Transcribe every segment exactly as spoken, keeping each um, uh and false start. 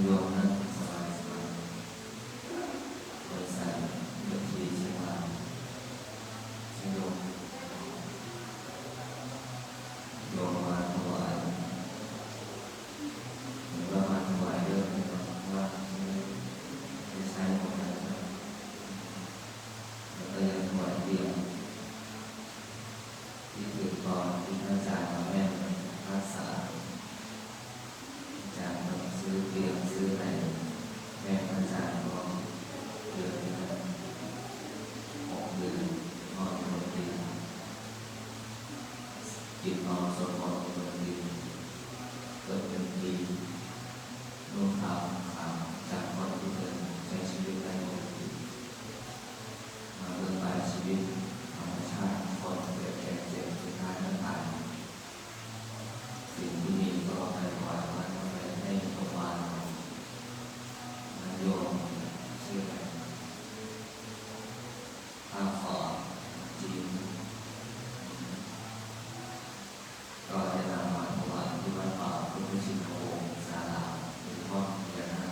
โยมนั่งสบายๆ เปิดสายบัญชีเชียงราย โยม โยมมาถวาย เห็นว่ามาถวายเยอะนะครับ เพราะว่าไม่ได้ใช้หมดนะครับ แล้วก็ยังถวายเตรียม ที่ถือกลอนที่พระอาจารย์มาแม่นรักษา อาจารย์ก็ซื้อเตรียมซื้อให้แม่พระอาจารย์ก็เดือนละหกเดือน นอนบนเตียง กินนอนสวดมนต์บนเตียง เกิดเป็นปี นุ่งขาวห่มขาว จากคนที่เคยใช้ชีวิตได้ปกติ มาเลือกไปชีวิตธรรมชาติ คนเกิดแก่เจ็บ สุดท้ายก็ตาย สิ่งที่มีก็เอาไปถวายวัด เอาไปให้โรงพยาบาล แล้วโยมชื่ออะไร ข้าวของ จีน ก็จะนำมาถวายที่วัดป่าพุทธชินวงศ์ศาลา เป็นห้องพญานาค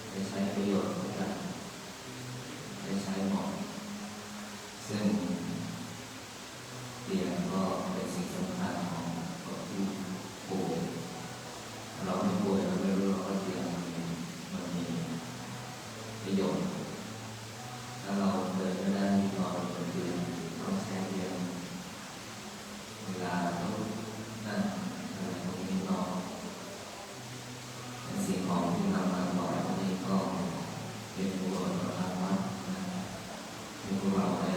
ได้ใช้ประโยชน์ทุกอย่าง ได้ใช้หมด ซึ่งเตียงก็เป็นสิ่งสำคัญของคนที่ป่วย ถ้าเราไม่ป่วย เราไม่รู้หรอกว่าเตียงมันมี มันมีประโยชน์ ถ้าเราเดินไม่ได้ นอนบนเตียง ต้องใช้เตียง เวลาลุกนั่งอะไรพวกนี้ก็เป็นสิ่งของที่นำมาถวายพวกนี้ก็เป็นบุญของทางวัดนะ ที่พวกเราได้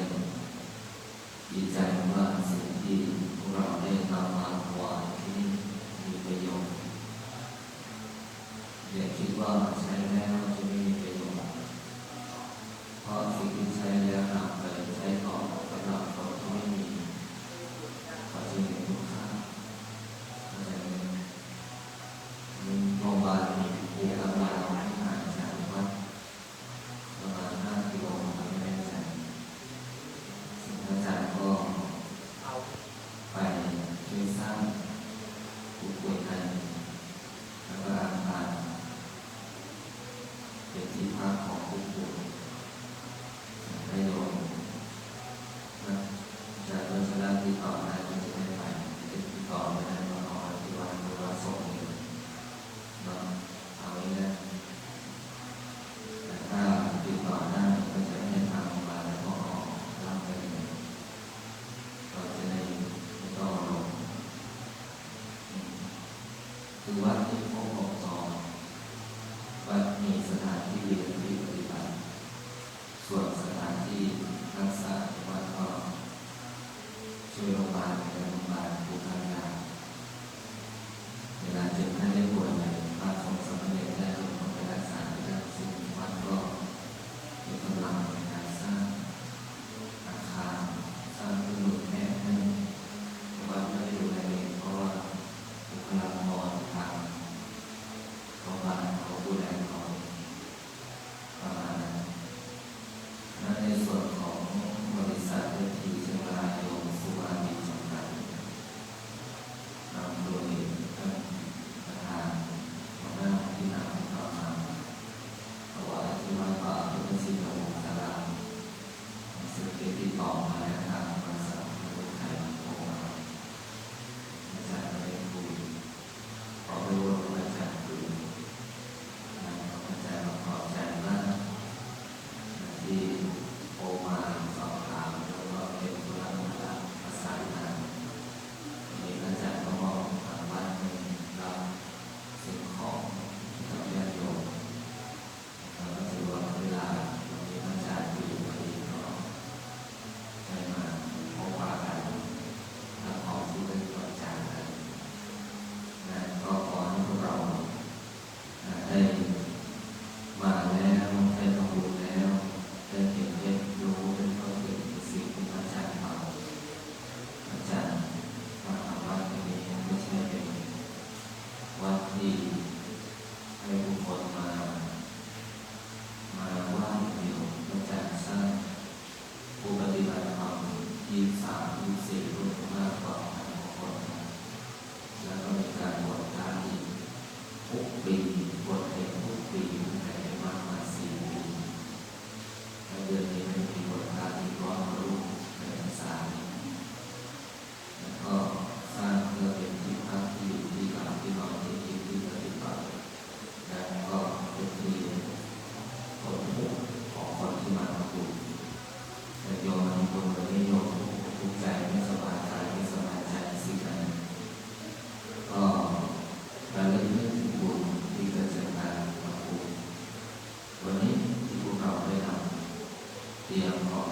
เตียงของ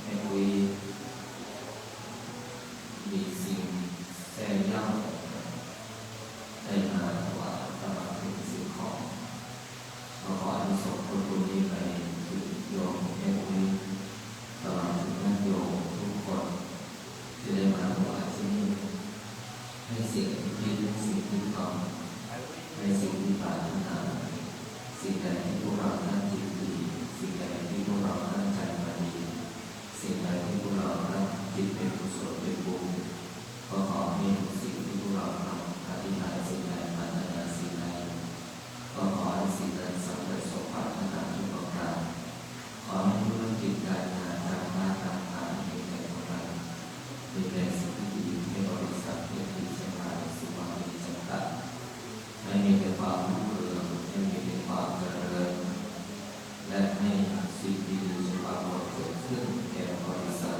แม่ปุ้ยมีสิ่งแช่ย่างของได้มาถวายอาตมาเป็นสิ่งของ ก็ขออานิสงส์ผลบุญนี้ไปถึงโยมแม่ปุ้ยตลอดถึงญาติโยมทุกคนที่ได้มาถวายที่นี่ ให้สิ่งที่คิด ให้สิ่งที่ทำ ให้สิ่งที่ปรารถนา สิ่งใดที่พวกเราตั้งจิตดี สิ่งใดที่พวกเราตั้งใจมาดี สิ่งใดที่พวกเราตั้งจิตเป็นกุศลเป็นบุญ ก็ขอให้ทุกสิ่งที่พวกเราทำ อธิษฐานสิ่งใด ปรารถนาสิ่งใด ก็ขอให้สิ่งนั้นสำเร็จสมปรารถนาทุกประการ ขอให้ธุรกิจการงานการค้าการขายมีแต่กำไร มีแต่สิ่งที่ดีให้บริษัทเอฟดีเชียงรายสุมาลีจำกัด ให้มีแต่ความรุ่งเรือง ให้มีแต่ความเจริญ และให้สิ่งดีๆจะปรากฏเกิดขึ้นแก่บริษัท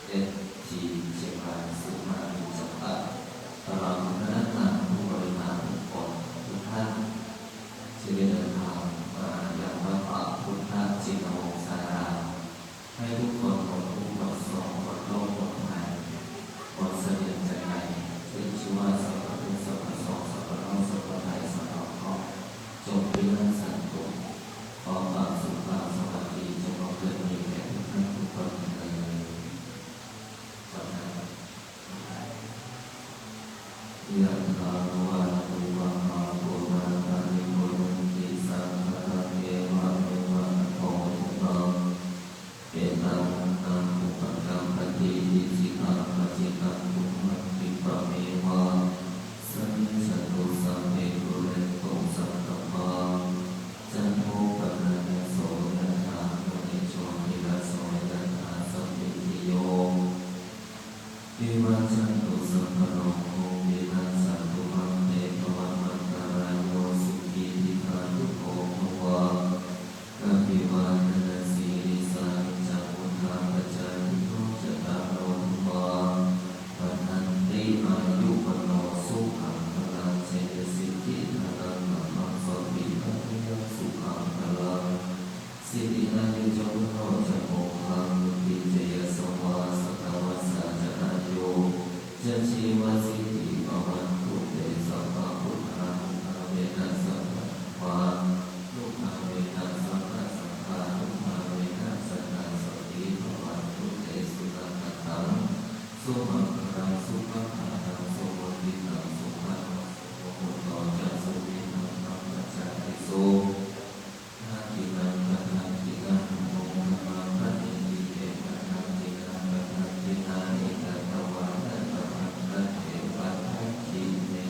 เอฟดีเชียงรายสุมาลีจำกัด ตลอดถึงพนักงานผู้บริหารทุกคนทุกท่าน ที่ได้เดินทางมายังวัดป่าพุทธชินวงศาราม ให้ทุกคนหมดทุกข์หมดโศกหมดโรคหมดภัยหมดเสนียดจัญไร ขึ้นชื่อว่าสัพพะทุกข์สัพพะโศกสัพพะโรคสัพพะภัยสัพพะเคราะห์ จงพินาศสันตุ ขอความสุขความสวัสดีจงบังเกิดมีแก่ทุกท่านทุกคนเทอญ ขอน้อม Yathā vārivahā pūrā paripūrenti sāgaraṃ, evameva ito dinnaṃ petānaṃ upakappati. Icchitaṃ patthitaṃ tumhaṃ khippameva samijjhatu, sabbe pūrentu saṅkappā, cando paṇṇaraso yathā, maṇi jotiraso yathā. Sabbītiyo vivajjantu sabbarogo vinassatu, mā te bhavatvantarāyo, sukhī dīghāyuko bhava. Abhivādanasīlissa niccaṃ vuḍḍhāpacāyino, cattāro dhammā vaḍḍhanti, āyu vaṇṇo sukhaṃ balaṃ. Jayasiddhi dhanaṃ lābhaṃ, sotthi bhāgyaṃ sukhaṃ balaṃ. Siddhi āyu ca vaṇṇo ca bhogaṃ, vuḍḍhī ca yasavā, satavassā ca āyū ca jīvasiddhī bhavantu te. Sabbabuddhānubhāvena sabbadhammānubhāvena sabbasaṅghānubhāvena sadā sotthī bhavantu te. Sunakkhattaṃ sumaṅgalaṃ supabhātaṃ suhuṭṭhitaṃ, sukhaṇo sumuhutto ca suyiṭṭhaṃ brahmacārisu. Dakkhiṇaṃ padakkhiṇaṃ uttamaṃ paṇidhī te padakkhiṇā, padakkhiṇāni katvāna labhantatthe padakkhiṇe.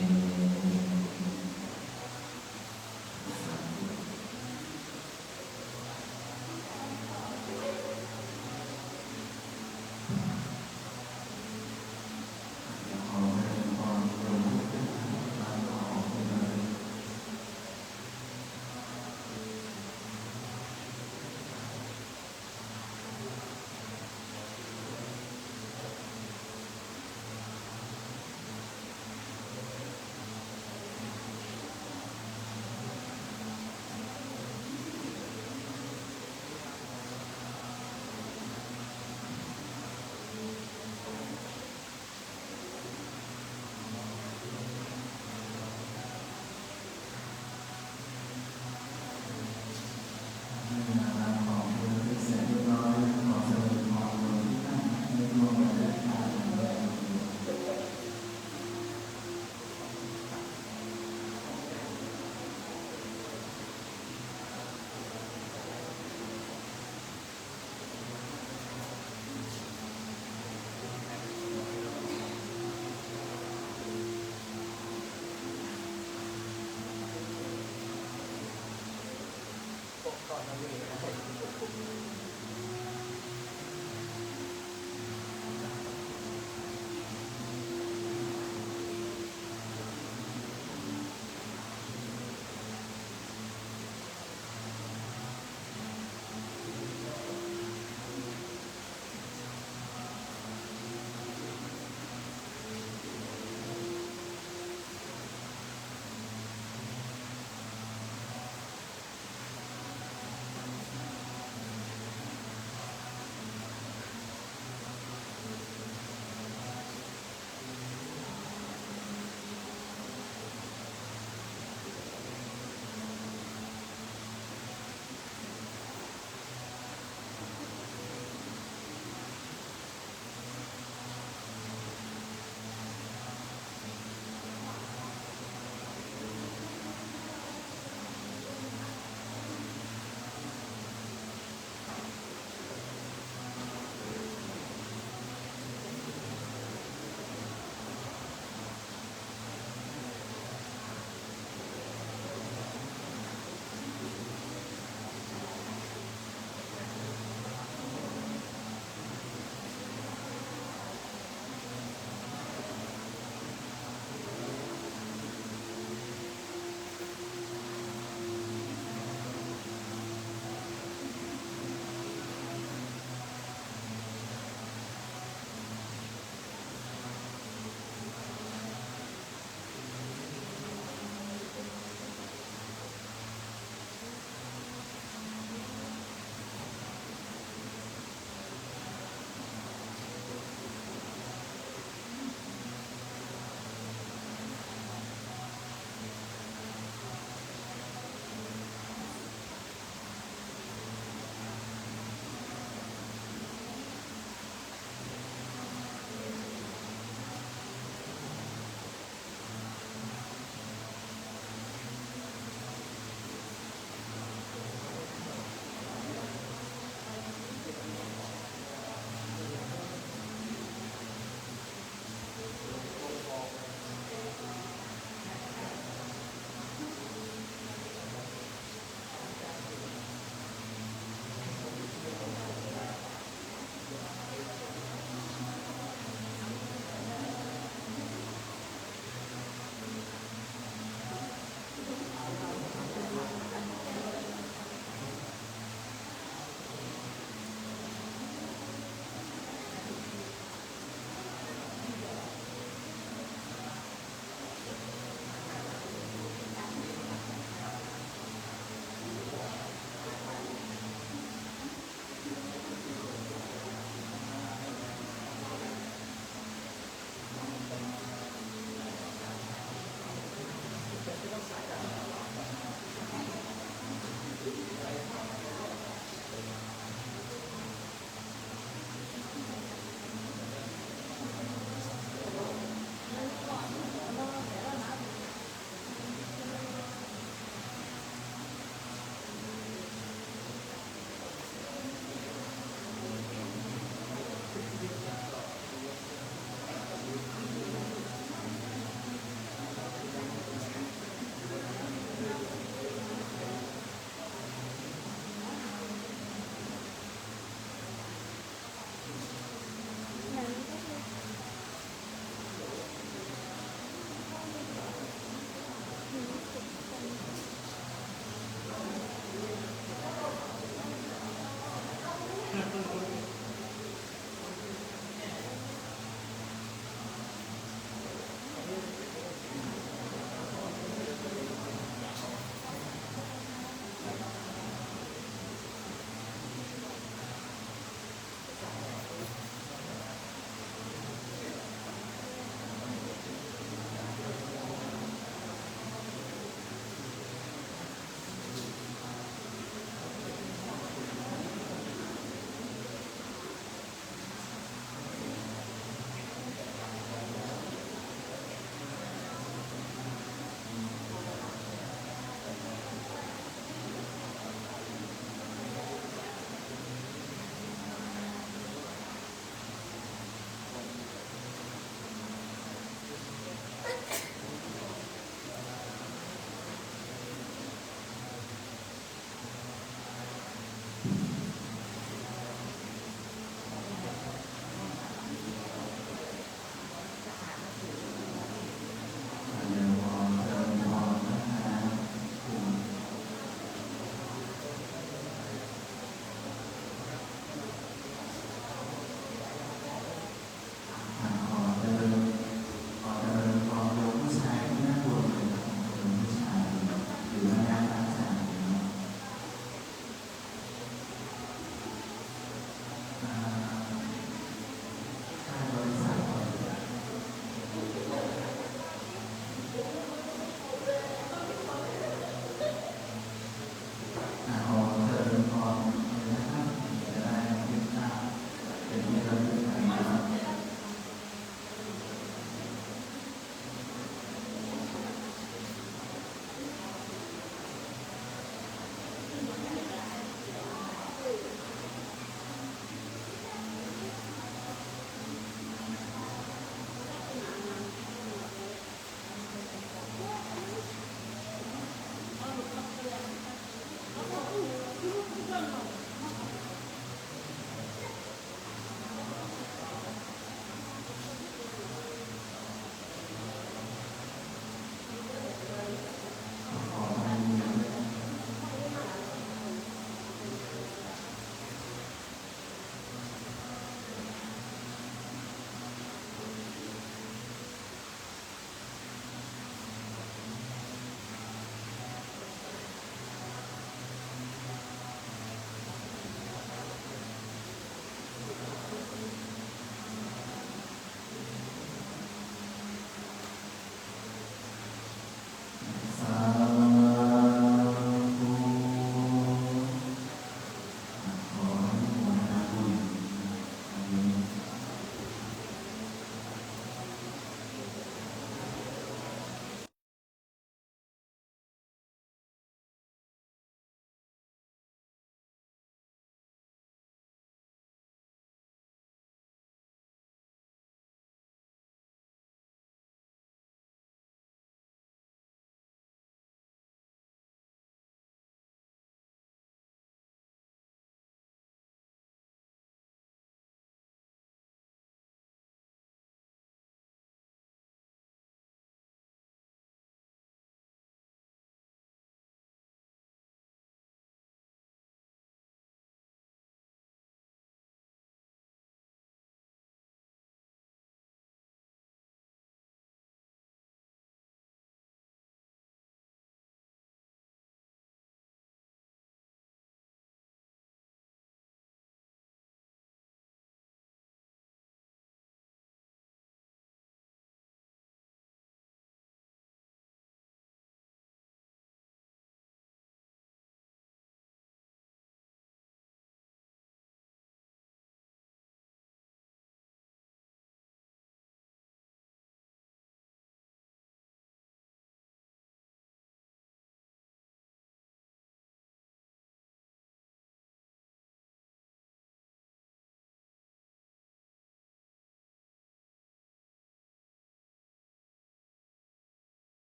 ปกก่อนนะเว้ย